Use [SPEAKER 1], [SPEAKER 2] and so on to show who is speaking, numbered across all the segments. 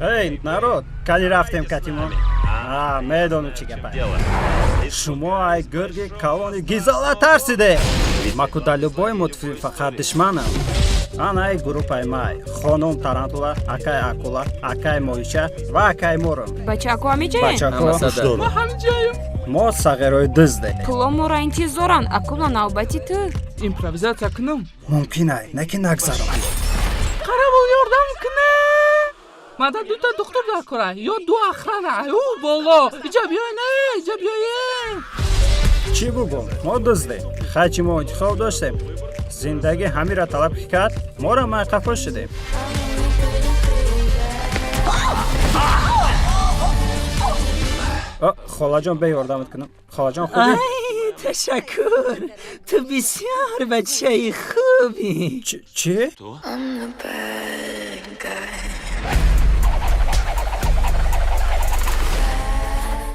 [SPEAKER 1] Эй, народ, кали рафтем катимон? А, медонам чӣ гапа. Шумо ай гурги калони гизола тарсиде. Ма ку дар любой мультфилм фақат душманам. Ана ай группаи май. Хонум Тарантула, акай Акула, акай Моҳича ва акай Мором.
[SPEAKER 2] Бачако ҳамиҷаем?
[SPEAKER 1] Бачако, мо сағирои дузде.
[SPEAKER 2] Пуло моро интизоранд. Акула, навбати ту.
[SPEAKER 3] Импровизатсия кунам?
[SPEAKER 1] Мумкин ай, не ки нагзарон.
[SPEAKER 3] Қаравул, ёрдам куна! Мада дута духтур дар кора ё ду охрана. Ӯ боло, иҷа биёен, иҷа биёен.
[SPEAKER 1] Чӣ бугум? Мо дуздем. Хай, чӣ мо интихоб доштем? Зиндагӣ ҳамира талаб ки кард, моро майқафо шудем. О, холаҷон, бе ёрдамат кунам. Холаҷон, хубӣ?
[SPEAKER 4] Ай, ташаккур, ту бисёр бачаи хубӣ.
[SPEAKER 1] Чӣ?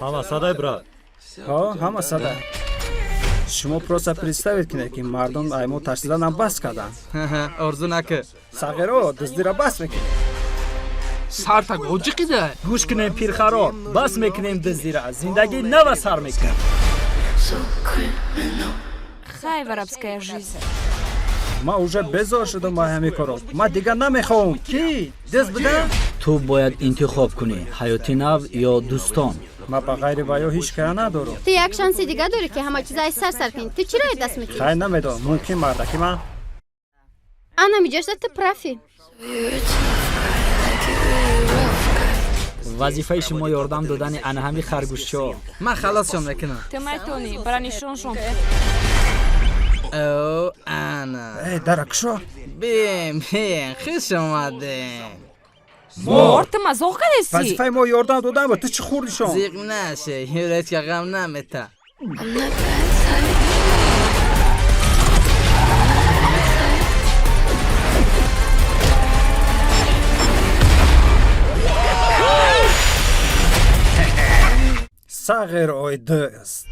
[SPEAKER 5] Ҳама садай, брат?
[SPEAKER 1] Ҳо, ҳама сада. Шумо просто представить кунед, ки мардум ай мо тарсиданам бас карданд.
[SPEAKER 3] Орзу накӣ.
[SPEAKER 1] Сағиро, дуздиро бас мекунед.
[SPEAKER 3] Сартак оҷиқида.
[SPEAKER 6] Гӯш кунем, пирхаро, бас мекунем дуздира, зиндагӣ нава сар мекунем.
[SPEAKER 2] Хай, воровская жизнь.
[SPEAKER 1] Ман уже безор шудам аз ҳамин коро. Ман дигар намехоҳам. Кӣ дузд будам?
[SPEAKER 6] Ту бояд интихоб кунӣ: ҳаёти нав ё дӯстон.
[SPEAKER 1] Ман ба ғайри ваё ҳеҷ кара надорам.
[SPEAKER 7] Ту як шанси дига дорӣ, ки ҳама чиза аз сар сар кунӣ. Ту чиро даст метиҳӣ?
[SPEAKER 1] Хай, намедонам, мумкин мардаки ман.
[SPEAKER 7] Ана миҷашда ту прав ӣ.
[SPEAKER 6] Вазифаи шумо ёрдам додани ана ҳами харгӯшчо.
[SPEAKER 3] Ман халосшон мекунам.
[SPEAKER 2] Ту метонӣ, бара нишоншон.
[SPEAKER 3] О, ана.
[SPEAKER 1] Эй, дара кушо.
[SPEAKER 3] Бем, бем, хуш омадем.
[SPEAKER 2] Мор, ту мазоқ кардеси?
[SPEAKER 1] Вазифаи мо ёрдам додан буд, ту чӣ хӯрдишон?
[SPEAKER 3] Зиқ наше, юречка ғам намета.
[SPEAKER 1] Сағир ой дӯст.